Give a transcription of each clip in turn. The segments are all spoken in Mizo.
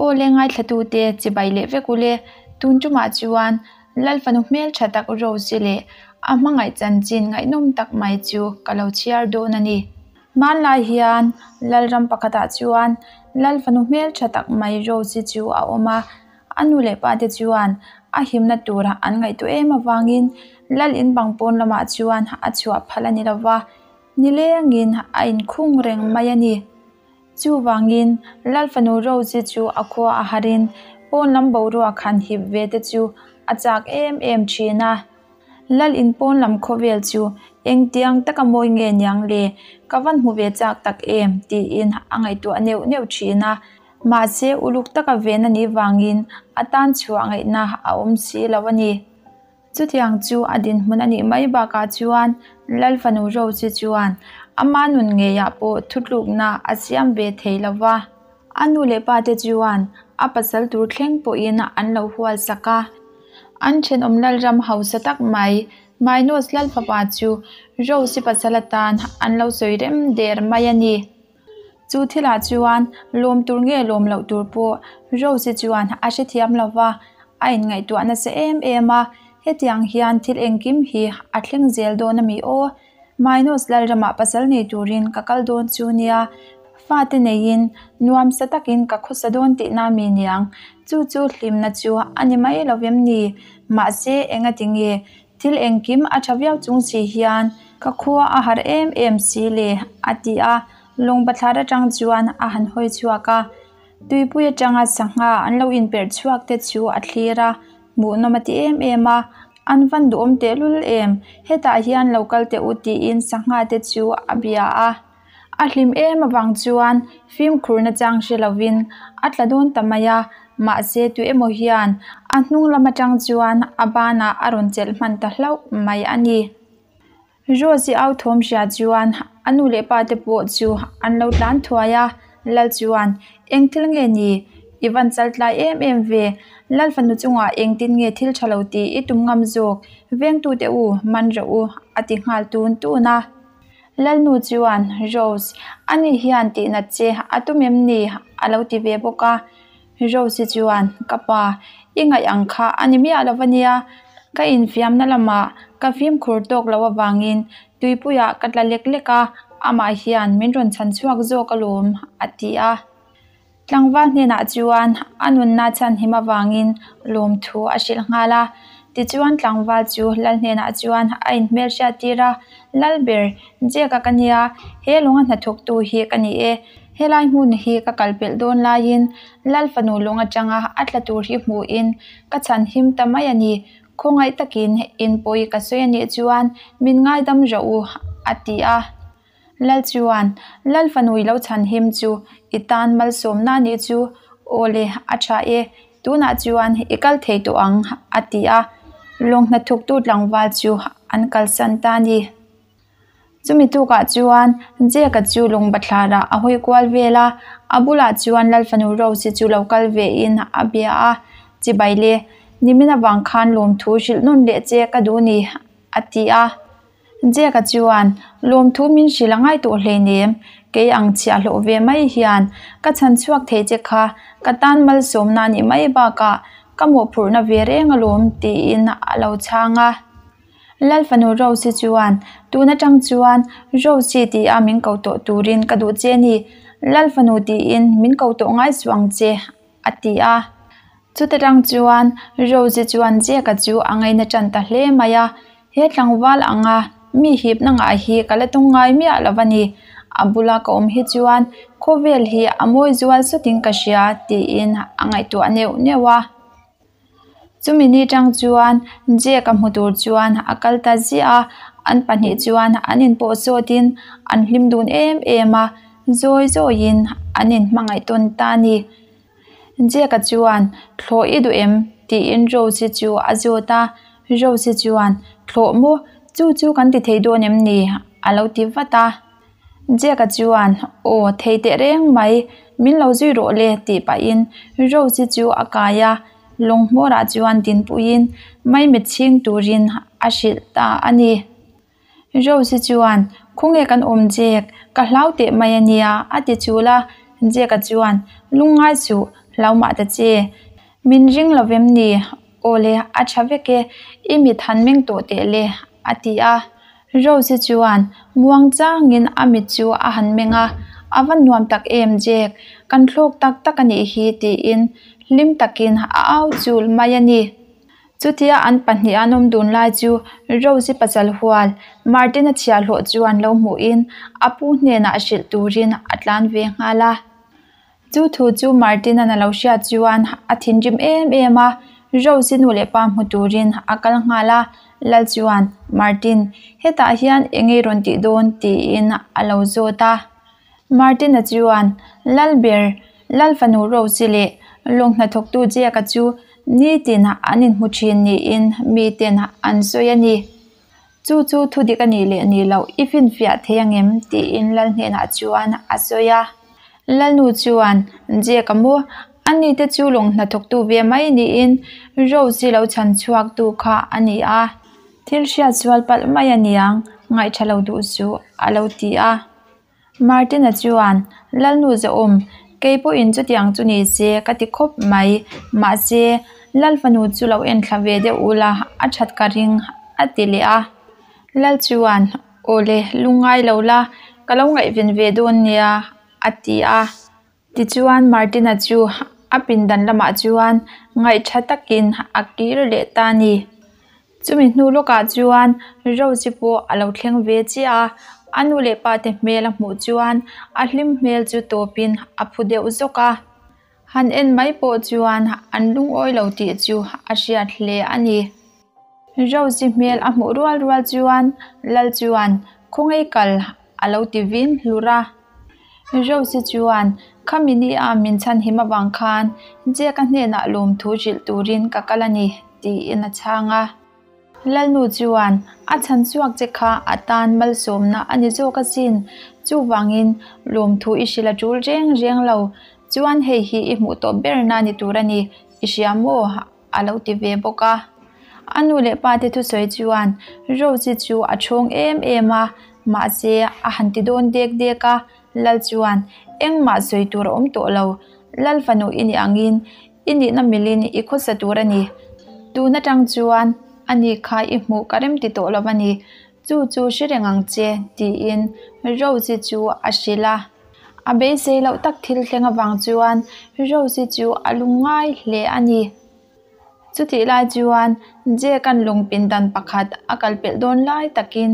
Aw le ngaithlatute chibai leh vek ule, tun tumah chuan Lalfanu hmeltha tak Rose-i leh a hmangaih chanchin ngaihnawm tak mai chu ka lo chhiar dawn a ni. Hmanlai hian Lalram pakhatah chuan Lalfanu hmeltha tak mai Rose-i chu a awm a, a nu leh pa te chuan a himna tura an ngaihtuah em avangin Lal in bang pawn lamah chuan a chhuah phal a ni lova, nilengin a inkhung reng mai a ni. Chuvangin, Lalfanu Rose-i chu a khua a harin pawn lam boruak han hip ve te chu a chak em em thin a. Lal in pawn lam khawvel chu engtiang taka mawi nge niang le, ka van hmu ve chak tak em tiin a ngaihtuah neuh neuh thin a. Mahse, uluk taka ven a nih vangin a tan chhuah ngaihna a awm si lo a ni. Chutiang chu a dinhmun a nih mai bakah chuan Lal fanu Rose chuan ama nun ngeiah pawh thutlukna a siam ve thei lo va. A nu leh pa te chuan a pasal tur thleng pawhin an lo hual sak a. An thenawm Lalram hausa tak mai Minos Lal fapa chu Rose pasal atan an lo sawi rem der mai a ni. Chu thilah chuan lawm tur nge lawm loh tur pawh Rose-i chuan a hrethiam lo va, a inngaihtuah nasa em em a, hetiang hian thil engkim hi a thleng zel dawn a mi aw? Minos Lalramah pasal nei turin ka kal dawn chu nia, fate neiin nuamsa takin ka khawsa dawn tihna mi niang, chu chu hlimna chu a ni mai lo vem ni? Mahse engati nge Thil engkim a tha viau chung si hian ka khua a harh em em si le, a ti a. Lawng bathlar atang chuan a han hawi chhuak a, tuipui atanga sangha an lo inperh chhuak te chu a thlir a, hmuhnawm a ti em em a, an van duhawm tehlul em, hetah hian lo kal teh u tiin sangha te chu a bia a. A hlim em avang chuan fimkhur nachang hre lovin a tla dawn ta mai a, mahse tu emaw hian a hnung lam atang chuan a banah a rawn chelh hman ta hlauh mai a ni. Rose-i au thawm hria chuan a nu leh pa te pawh chu an lo tlan thuai a, Lal chuan, Eng thil nge ni? I van chal tlai em em ve, Lal fanu chungah engtin nge thil tha lo tih i tum ngam zawk, vengtute u, man rawh u, a ti nghal tun tun a. Lalnu chuan, Rose, ani hian tihnat che a tum em ni? a lo ti ve bawk a. Rose-i chuan, Ka pa, i ngaih ang kha a ni miah lo va nia. Ka infiamna lamah ka fimkhur tawk loh avangin tuipuiah ka tla lek lek a, amah hian min rawn chhan chhuak zawk alawm, a ti a. Tlangval hnenah chuan a nunna chhanhim avangin lawmthu a hrilh nghal a. Tichuan tlangval chu Lal hnenah chuan a inhmelhriat tir a, Lal ber, Jeka ka nia, he lawnga hnathawktu hi ka ni e. Helai hmun hi ka kal pelh dawn laiin Lal fanu lawng atanga a tla tur hi hmuhin ka chhanhim ta mai a ni. Khawngaih takin in pawi ka sawi a nih chuan min ngaidam rawh u, a ti a. Lal chuan, Lal fanu i lo chhan him chu i tan malsawmna a nih chu, aw le, a tha e, tunah chuan i kal thei tawh ang, a ti a. Lawng hnathawktu tlangval chu an kalsan ta a ni. Chumi tukah chuan Jeka chu lawng bathlarah a hawi kual vel a, a bulah chuan Lal fanu Rose-i chu lo kal vein a bia a, Chibai le, nimin avang khan lawmthu hrilh nawn leh che ka duh ni, a ti a. Jeka chuan, Lawmthu min hrilh a ngai tawh hleinem, kei ang chhiah hlawh ve mai hian ka chhan chhuak thei che kha ka tan malsawmna a nih mai bakah ka mawhphurhna ve reng alawm tiin a lo chhang a. Lal fanu Rose-i chuan, Tun atang chuan Rose-i tia min ko tawh turin ka duh che a ni, Lal fanu tiin min ko tawh ngai suh ang che, a ti a. Chuta tang chuan Rose-i chuan Jeka chu a ngaina tan ta hle mai a, He tlangval anga mi hipna ngah hi ka la tung ngai miah lo a ni. A bula ka awm hi chuan khawvel hi a mawi zual sawtin ka hria tiin a ngaihtuah neuh neuh a. Chumi ni tang chuan Jack a hmu tur chuan a kal ta ziah a, an pahnih chuan an inpawh sawtin an hlim dun em em a, zawi zawiin an inhmangaih tawn ta a ni. Jack-a chuan, Thlawh i duh em? tiin Rose-i chu a zawt a. Rose-i chuan, Thlawh maw? Chu chu kan ti thei dawn em ni? a lo ti vat a. Jack-a chuan, Aw, thei teh reng mai, min lo zui rawh le, tih pahin Rose-i chu a kai a, lawng hmawrah chuan dinpuiin maimit chhing turin a hrilh ta a ni. Rose-i chuan, Khawnge kan awm Jack, ka hlau teh mai a nia, a ti chul a. Jack-a chuan, Lungngai suh, Hlau mah ta che. Min ring lo vem ni? Aw le, a tha vek e, i mit han meng tawh teh le, a ti a. Rose-i chuan muang changin a mit chu a han meng a, A va nuam tak em Jack, kan thlawk tak tak a nih hi tiin hlim takin a au chul mai a ni. Chutia an pahniha an awm dun lai chu Rose-i pasal hual Martin-a chhiahhlawh chuan lo hmuhin a pu hnenah hrilh turin a tlan ve nghal a. Chu thu chu Martin-a'n a lo hriat chuan a thinrim em em a, Rose-i nu leh pa hmu turin a kal nghal a, Lal chuan, Martin, hetah hian eng nge rawn tih dawn? tiin a lo zawt a. Martin-a chuan, Lal ber, Lal fanu Rose-i leh lawng hnathawktu Jack-a chu nitin an inhmu thin niin miten an sawi a ni. Chu chu thu dik a nih leh nih loh i finfiah thei ang em? tiin Lal hnenah chuan a sawi a. Lalnu chuan, Jack-a maw? Ani te chu lawng hnathawktu ve mai niin Rose-i lo chhan chhuaktu kha a ni a. Thil hriat sual palh mai a niang, ngaihṭha lo duh suh, a lo ti a. Martin-a chuan, Lalnu Zahawm, kei pawhin chutiang chu ni se ka ti khawp mai. Mahse, Lal fanu chu lo enthla ve deuh ula a that ka ring, a ti leh a. Lal chuan, Aw le, lungngai lo la, ka lo ngaihven ve dawn nia, a ti a. Tichuan, Martin-a chu a pindan lamah chuan ngaihtha takin a kir leh ta a ni. Chumi hnu lawkah chuan Rose-i pawh a lo thleng ve chiah a, a nu leh pa te hmel a hmuh chuan a hlim hmel chu tawpin a phu deuh zawk a. Han en mai pawh chuan an lungawi lo tih chu a hriat hle a ni. Rose-i hmel a hmuh rual rual chuan Lal chuan khawngaih kal a lo ti vin hlur a. Rose-i chuan khami ni a min chhan him avang khan Jack-a hnenah lawmthu hrilh turin ka kal a ni tiin a chhang a. Lalnu chuan a chhan chhuak che kha a tan malsawmna a ni zawk asin, chuvangin lawmthu i hrilh a tul reng reng lo, chuan hei hi i hmuh tawh berna ni tur a ni, i hria maw? a lo ti ve bawk a. A nu leh pa te thusawi chuan Rose-i chu a chhawng em em a, mahse a han ti dawn dek dek a, Lal chuan engmah sawi tur a awm tawh lo, Lal fanu i nih angin i nihna milin i khawsa tur a ni, tun atang chuan ani kha i hmuh ka rem ti tawh lo a ni, chu chu hre reng ang che tiin Rose-i chu a hrilh a. A beisei loh tak thil thleng avang chuan Rose-i chu a lungngai hle a ni. Chutih lai chuan Jack-a'n lung pindan pakhat a kal pelh dawn lai takin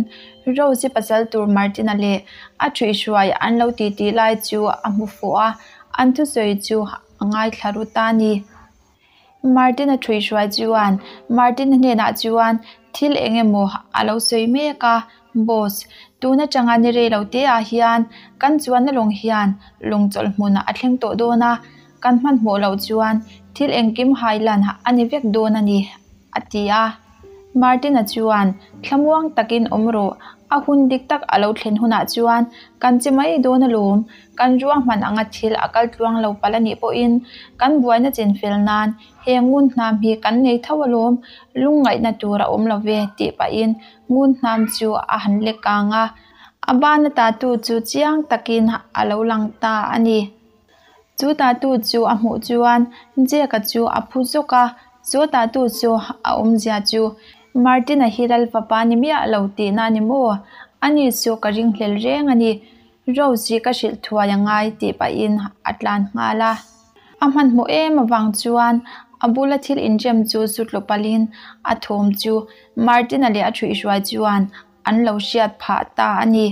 Rose-i pasal tur Martin-a leh a ṭhuihhruai an lo titi lai chu a hmu fuh a, an thusawi chu a ngaithla ru ta a ni. Martin-a ṭhuihhruai chuan Martin-a hnenah chuan thil eng emaw a lo sawi mek a, Boss, tun atanga ni rei lo te ah hian kan chuanna lawng hian lawng chawlh hmun a thleng tawh dawn a, kan hmanhmawh loh chuan thil engkim hailan a ni vek dawn a ni, a ti a. Martin-a chuan, Thlamuang takin awm rawh, a hun dik tak a lo thlen hunah chuan kan che mai dawn alawm, kan ruahman anga thil a kal tluang lo palh a nih pawhin kan buaina chinfel nan he ngun hnam hi kan nei tho alawm, lungngaihna tur a awm lo ve, tih pahin ngun hnam chu a han lek kang a, a bana tattoo chu chiang takin a lo lang ta a ni. Chu tattoo chu a hmuh chuan Jack-a chu a phu zawk a, chu tattoo chu a awmzia chu Martin-a hi Lal fapa ni miah lo tihna a ni maw? Ani chu ka ringhlel reng a ni. Rose-i ka hrilh thuai a ngai tih pahin a tlan nghal a. A hmanhmawh em avang chuan a bula thil inrem chu su tlu palhin a thawm chu Martin-a leh a ṭhuihhruai chuan an lo hriat phah ta a ni.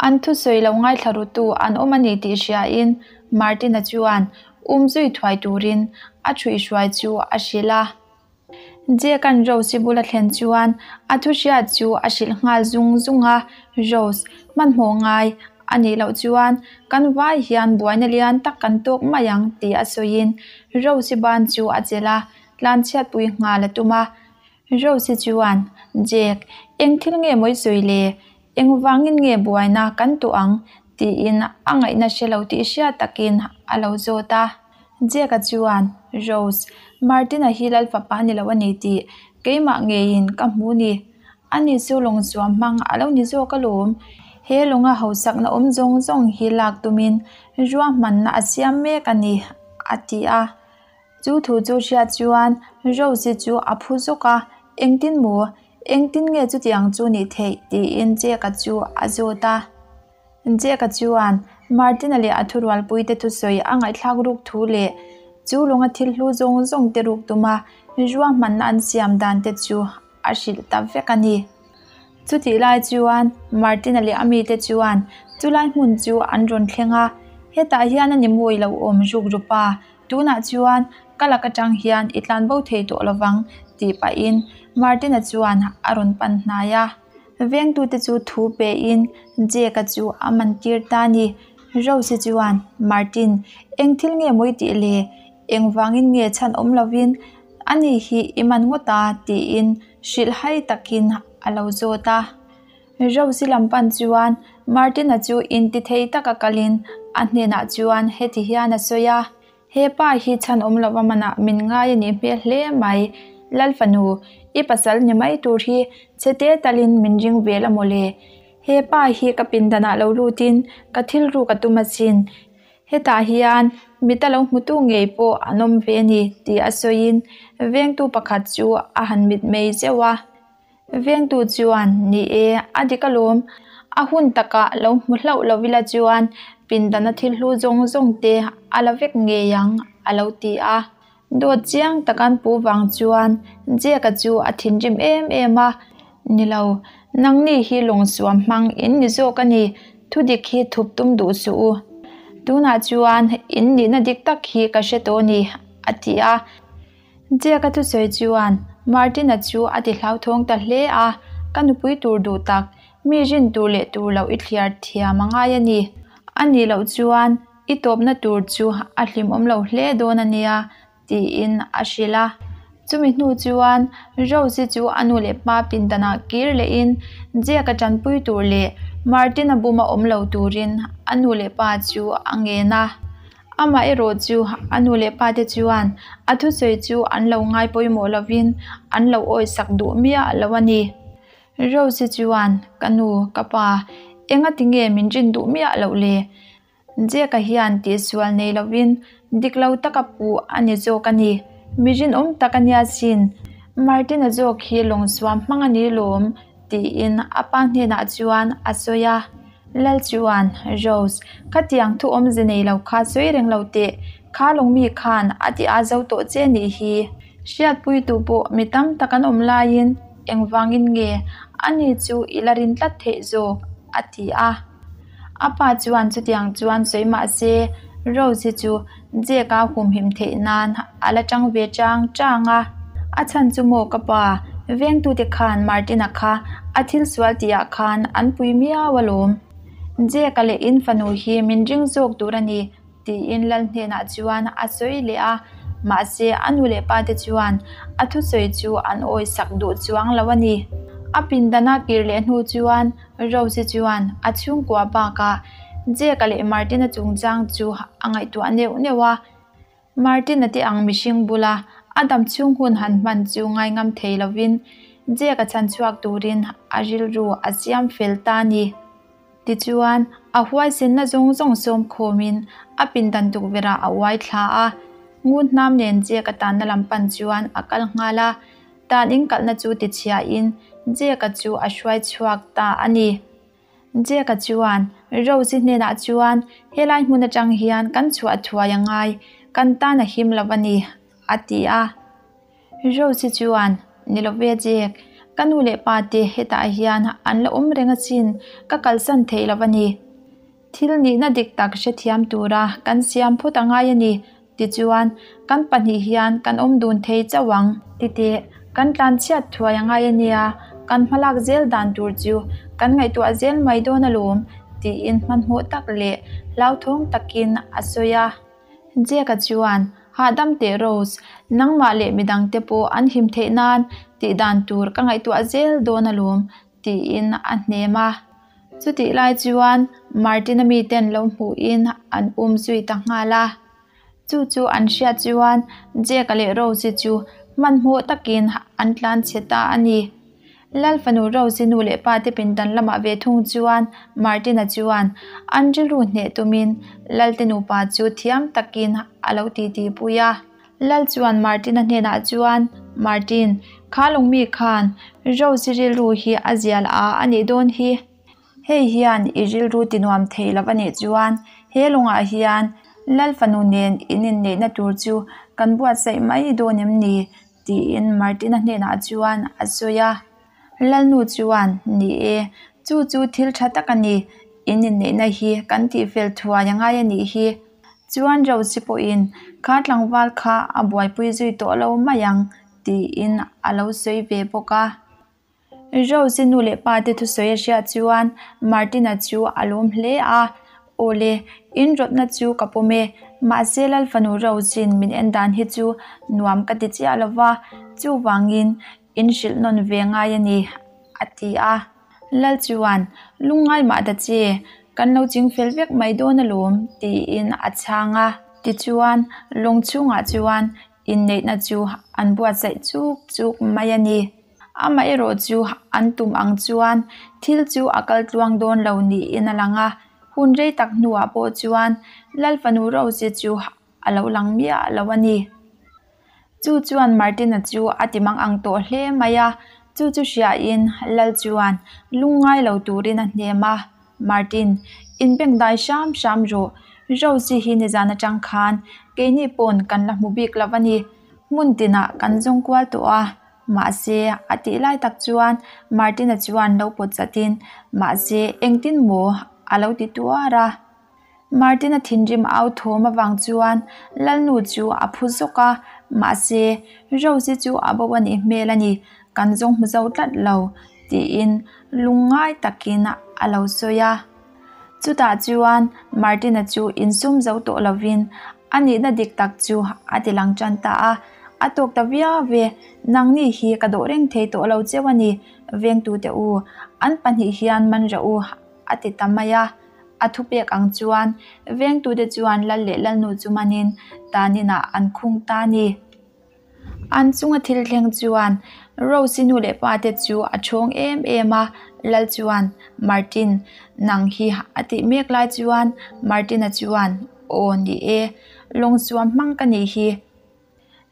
An thusawi lo ngaithla rutu an awm a ni tih hriain Martin-a chuan um zui thuai turin a ṭhuihhruai chu a hrilh a. Jack-a'n Rose-i bula thlen chuan a thu hriat chu a hrilh nghal zung zung a, Rose, hmanhmawh ngai a nih loh chuan kan vai hian buaina lian tak kan tawk mai ang tih a sawiin Rose-i ban chu a chelh a, tlanchhiatpui nghal a tum a. Rose-i chuan, Jack, eng thil nge mawi sawi le? Engvangin nge buaina kan tuah ang? tiin a ngaihna hre lo tih hriat takin a lo zawt a. Jack-a chuan, Rose, Martin-a hi Lal fapa ni lo a ni tih keimah ngeiin ka hmu ni. Ani chu lawng zuam hmang a lo ni zawk alawm. He lawnga hausakna awm zawng zawng hi lak tumin ruahmanna a siam mek a ni, a ti a. Chu thu chu hriat chuan Rose-i chu a phu zawk a, Engtin maw? Engtin nge chutiang chu nih theih? tiin Jack-a chu a zawt a. Jack-a chuan Martin-a leh a thurualpuite thusawi a ngaihthlak ruk thu leh chu lawnga thil hlu zawng zawng te ruk tuma ruahmanna an siam dan te chu a hrilh ta vek a ni. Chutih lai chuan Martin-a leh a mite chuan chulai hmun chu an rawn thleng a, Hetah hian a ni mawi lo awm ruk rup a, tunah chuan ka lak atang hian i tlan bo thei tawh lovang tih pahin Martin-a chuan a rawn pan hnai a. Vengtute chu thu pein Jack-a chu a man tir ta a ni. Rose-i chuan, Martin, eng thil nge maw i tih le? Engvangin nge chhan awm lovin ani hi i man ngawt a? tiin hrilhhai takin a lo zawt a. Rose-i lam pan chuan Martin-a chu intithei taka kalin a hnenah chuan heti hian a sawi a. He pa hi chhan awm lova manah min ngai a nih hmel hle mai. Lal fanu, i pasal ni mai tur hi chhe te talin min ring vel a mawle. He pa hi ka pindanah lo lutin ka thil ruk a tum asin. Hetah hian mita lo hmutu ngei pawh an awm ve a ni tih a sawiin vengtu pakhat chu a han mitmei zeuh a. Vengtu chuan, Ni e, a dik alawm. A hun takah lo hmu hlauh lo ila chuan pindana thil hlu zawng zawng te a la vek ngei ang, a lo ti a. Dawt chiang tak an pu vang chuan Jack-a chu a thinrim em em a, Ni lo, nangni hi lawngsuam hmang in ni zawk a ni, thudik hi thup tum duh suh u. Tunah chuan in nihna dik tak hi ka hre tawh a ni, a ti a. Jack-a thusawi chuan Martin-a chu a ti hlauthawng ta hle a, Ka nupui tur duh tak, mi rin tur leh tur loh i thliar thiam a ngai a ni. A nih loh chuan i tawpna tur chu a hlimawm lo hle dawn a nia, tiin a hrilh a. Chumi hnu chuan Rose-i chu a nu leh pa pindanah kir lehin Jack-a tanpui tur leh Martin-a buma awm lo turin a nu leh pa chu a ngen a. Amah erawh chu a nu leh pa te chuan a thusawi chu an lo ngai pawimawh lovin an lo awisak duh miah lo a ni. Rose-i chuan, Ka nu, ka pa, engati nge min rin duh miah loh le? Jack-a hian tihsual nei lovin dik lo taka puh a ni zawk a ni. Mi rinawm tak a nia sin. Martin-a zawk hi lawngsuam hmang a ni lawm, tiin a pa hnenah chuan a sawi a. Lal chuan, Rose, khatiang thu awmze nei lo kha sawi reng lo teh, kha lawngmi khan a ti a zo tawh che nih hi. Hriatpuitu pawh mi tam tak an awm laiin engvangin nge ani chu i la rin tlat theih zawk? a ti a. A pa chuan chutiang chuan sawi mah se, Rose-i chu Jack-a humhim theih nan a la tang ve chang chang a. A chhan chu maw ka pa, vengtute khan Martin-a kha a thil sual tihah khan an pui miau alawm. Jack-a leh in fanu hi min ring zawk tur a ni, tiin Lal hnenah chuan a sawi leh a. Mahse, a nu leh pa te chuan a thusawi chu an awisak duh chuang lo a ni. A pindana kir leh hnu chuan Rose-i chuan a chhungkua bakah Jack-a leh Martin-a chungchang chu a ngaihtuah neuh neuh a. Martin-a te ang mihring bula a dam chhung hun han hman chu ngaingam thei lovin Jack-a chhan chhuak turin a rilru a siam fel ta a ni. Tichuan, a huaisenna zawng zawng sawm khawmin a pindan tukverhah a uai thla a, ngun hnam nen Jack-a tanna lam pan chuan a kal nghal a. Tan in kalhna chu tichhiahin Jack-a chu a hruai chhuak ta a ni. Jack-a chuan Rose-i hnenah chuan, Helai hmun atang hian kan chhuah thuai a ngai, kan tan a him lo a ni, a ti a. Rose-i chuan, Ni lo ve Jack, ka nu leh pa te hetah hian an la awm reng asin, ka kalsan theih lo a ni. Thil nihna dik tak hrethiam tura kan siam phawt a ngai a ni. Tichuan, kan pahnih hian kan awm dun thei chauh ang. Titeh, kan tlan chhiat thuai a ngai a nia, kan hmalak zel dan tur chu kan ngaihtuah zel mai dawn alawm, tiin hmanhmawh tak leh hlauthawng takin a sawi a. Jack-a chuan, Hahdam teh Rose, nangmah leh midangte pawh an him theih nan tih dan tur ka ngaihtuah zel dawn alawm, tiin a hnem a. Chutih lai chuan Martin-a miten lo hmuhin an um zui ta nghal a. Chu chu an hriat chuan Jack-a leh Rose-i chu hmanhmawh takin an tlan chhe ta a ni. Lal fanu Rose-i nu leh pa te pindan lamah ve thung chuan Martin-a chuan an rilru hneh tumin Lalte nupa chu thiam takin a lo titi pui a. Lal chuan Martin-a hnenah chuan, Martin, kha lungmi khan Rose-i rilru hi a zial a a nih dawn hi. Hei hian i rilru ti nuam thei lo a nih chuan he lungah hian Lal fanu nen in inneihna tur chu kan buatsaih mai dawn em ni? tiin Martina hnenah chuan a sawi a. Lalnu chuan, Ni e, chu chu thil tha tak a ni. In inneihna hi kan tihfel thuai a ngai a nih hi. Chuan Rosie pawhin kha tlangval kha a buaipui zui tawh lo mai ang tiin a lo sawi ve bawk a. Rose-i nu leh pa te thusawi a hriat chuan Martin-a chu a lawm hle a, Aw le, in rawtna chu ka pawm e, mahse Lal fanu Rose-in min en dan hi chu nuam ka ti chiah lo va, chuvangin in hrilh nawn ve ngai a ni, a ti a. Lal chuan, Lungngai mah ta che, kan lo ching fel vek mai dawn alawm, tiin a chhang a. Tichuan, lawng chhungah chuan inneihna chu an buatsaih chuk chuk mai a ni. Amaherawh chu an tum ang chuan thil chu a kal tluang dawn lo niin a lang a, hun rei tak hnuah pawh chuan Lal fanu Rose chu a lo lang miah lo a ni. Chu chuan Martina chu a ti mang ang tawh hle mai a, chu chu hriain Lal chuan lungngai lo turin a hnem a, Martin, inbengdai hram hram rawh, Rose hi nizan atang khan keini pawn kan la hmu bik lo a ni, hmun tinah kan zawng kual tawh a, Mahse, a tih lai tak chuan Martin-a chuan lo pawt chatin, Mahse, engtin maw? a lo ti tuar a. Martin-a thinrim au thawm avang chuan Lalnu chu a phu zawk a, mahse, Rose-i chu a bo a nih hmel a ni, kan zawng hmu zo tlat lo, tiin lungngai takin a lo sawi a. Chutah chuan Martin-a chu insum zo tawh lovin a nihna dik tak chu a ti lang tan ta a, A tawk ta viau ve, nangni hi ka dawh reng thei tawh lo cheu a ni, vengtute u, an pahnih hian man rawh u, a ti ta mai a. A thupek ang chuan vengtute chuan lal leh lalnu chu manin taninah an khung ta a ni. An chunga thil thleng chuan Rose-i nu leh pa te chu a thawng em em a, Lal chuan, Martin, nang hi a tih mek lai chuan Martin-a chuan, Aw ni e, lawng suam hmang ka nih hi.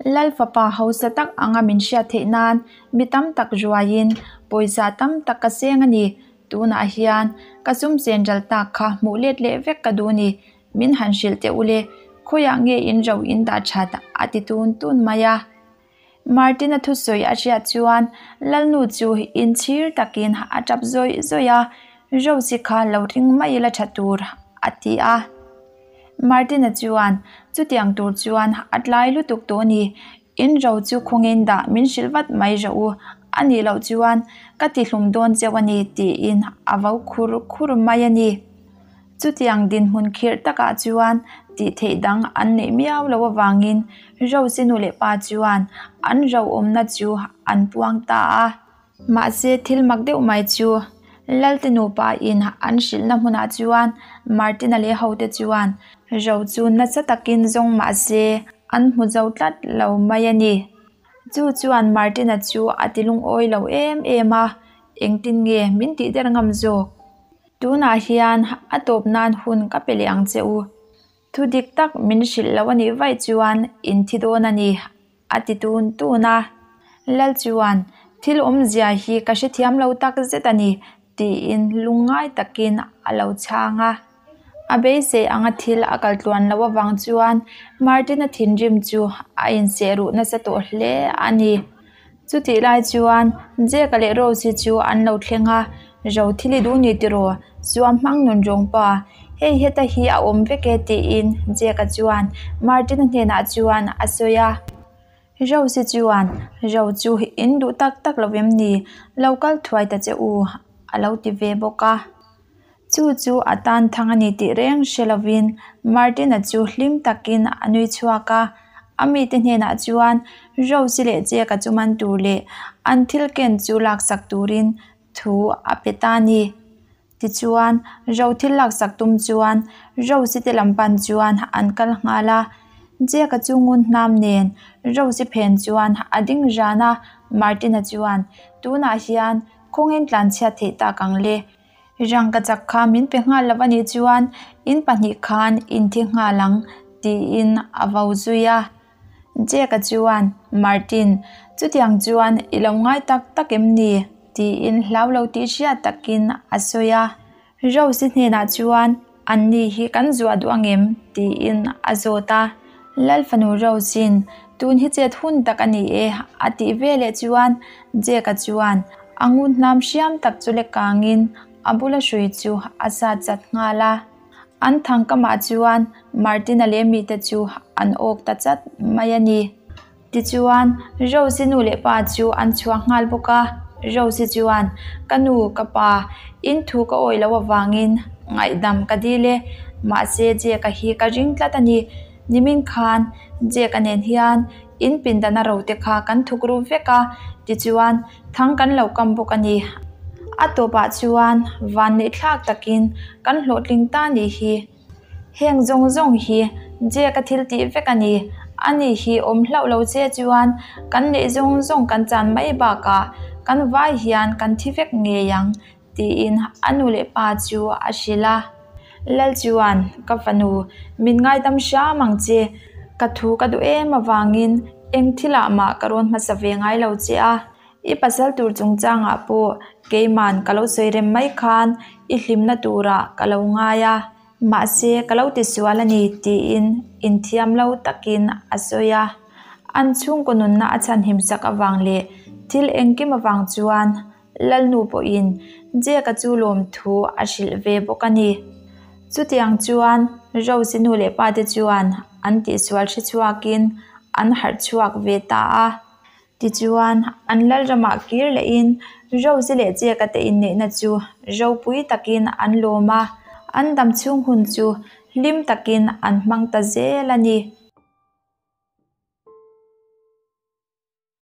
Lal fapa hausa tak anga min hriat theih nan mi tam tak ruaiin pawisa tam tak ka seng a ni. Tunah hian ka sum chen ral tak kha hmuh let leh vek ka duh a ni. Min han hrilh teh ule, khawiah nge in ro in dah that a ti tun tun mai a. Martin-a thusawi a hriat chuan Lalnu chu inchhir takin a tap zawih zawih a, Rose-i kha lo ring mai ila tha tur a ti a. Martin-a chuan chutiang tur chuan a tlai lutuk tawh a ni, In ro chu khawngin dah min hrilh vat mai rawh u, a nih loh chuan ka tihlum dawn cheu a ni tiin a vo khur khur mai a ni. Chutiang dinhmun khirh takah chuan tih theih dang an neih miau loh avangin Rose-i nu leh pa chuan an ro awmna chu an puang ta a. Mahse thil mak deuh mai chu Lalte nupa in an hrilhna hmunah chuan Martin-a leh hote chuan ro chu nasa takin zawng mahse an hmu zo tlat lo mai a ni. Chu chuan Martin-a chu a ti lungawi lo em em a, engtin nge min tih der ngam zawk? Tunah hian a tawp nan hun ka pe leh ang che u. Thu dik tak min hrilh loh a nih vaih chuan in thi dawn a ni, a ti tun tun a. Lal chuan, Thil awmzia hi ka hrethiam lo tak zet a ni, tiin lungngai takin a lo chhang a. A beisei anga thil a kal tluan loh avang chuan Martin-a thinrim chu a inseh ruh nasa tawh hle a ni. Chutih lai chuan Jack-a leh Rose-i chu an lo thleng a, Ro thil i duh ni tiraw? Suam hmang nun rawng pa, hei heta hi a awm vek e tiin Jack-a chuan Martin-a hnenah chuan a sawi a. Rose-i chuan, Ro chu in duh tak tak lo em ni? Lo kal thuai ta che u a lo ti ve bawk a. Chu chu a tan thang a ni tih reng hre lovin Martin-a chu hlim takin a nui chhuak a. A mite hnenah chuan Rose-i leh Jack-a chu man tur leh an thil ken chu laksak turin thu a pe ta a ni. Tichuan, Ro thil laksak tum chuan Rose-i te lam pan chuan an kal nghal a. Jack-a chu ngun hnam nen Rose-i phen chuan a ding ran a, Martin-a chuan, Tunah hian khawngin tlanchhiat theih tak ang le. Rangkachak kha min pe nghal lo a nih chuan in pahnih khan in thi nghal ang, tiin a vo zui a. Jack-a chuan, Martin, chutiang chuan i lo ngai tak tak em ni? tiin hlau lo tih hriat takin a sawi a. Rose-i hnenah chuan, Anni hi kan zuah duh angem? tiin a zawt a. Lal fanu Rose-in, Tun hi chet hun tak a ni e, a tih veleh chuan Jack-a chuan a ngun hnam hriam tak chu lek kangin a bula hrui chu a sat chat nghal a. An thang kamah chuan Martin-a leh mite chu an awk ta chat mai a ni. Tichuan, Rose-i nu leh pa chu an chhuak nghal bawk a. Rose-i chuan, Ka nu, ka pa, in thu ka awih loh avangin ngaihdam ka dil e. Mahse, Jack-a hi ka ring tlat a ni. Nimin khan Jack-a nen hian in pindana rote kha kan thuk ru vek a, tichuan, thang kan lo kam bawk a ni. A tawpah chuan vanneihthlak takin kan hlawhtling ta nih hi. Heng zawng zawng hi Jack-a thil tih vek a ni. Ani hi awm hlauh lo che chuan kan neih zawng zawng kan chan mai bakah kan vai hian kan thi vek ngei ang, tiin a nu leh pa chu a hrilh a. Lal chuan, Ka fanu, min ngaidam hram ang che. Ka thu ka duh em avangin eng thilah mah ka rawn hmasa ve ngai lo che a. I pasal tur chungchangah pawh keiman ka lo sawi rem mai khan i hlimna turah ka lo ngai a, mahse ka lo tisual a ni tiin inthiam lo takin a sawi a. An chhungkaw nunna a chhanhim sak avang leh thil engkim avang chuan Lalnu pawhin Jack-a chu lawmthu a hrilh ve bawk a ni. Chutiang chuan Rose-i nu leh pate chuan an tihsual hre chhuakin an harh chhuak ve ta a. Tichuan, an Lalramah kir lehin Rose leh Jack-a te inneihna chu ropui takin an lawm a, an dam chhung hun chu hlim takin an hmang ta zel a ni.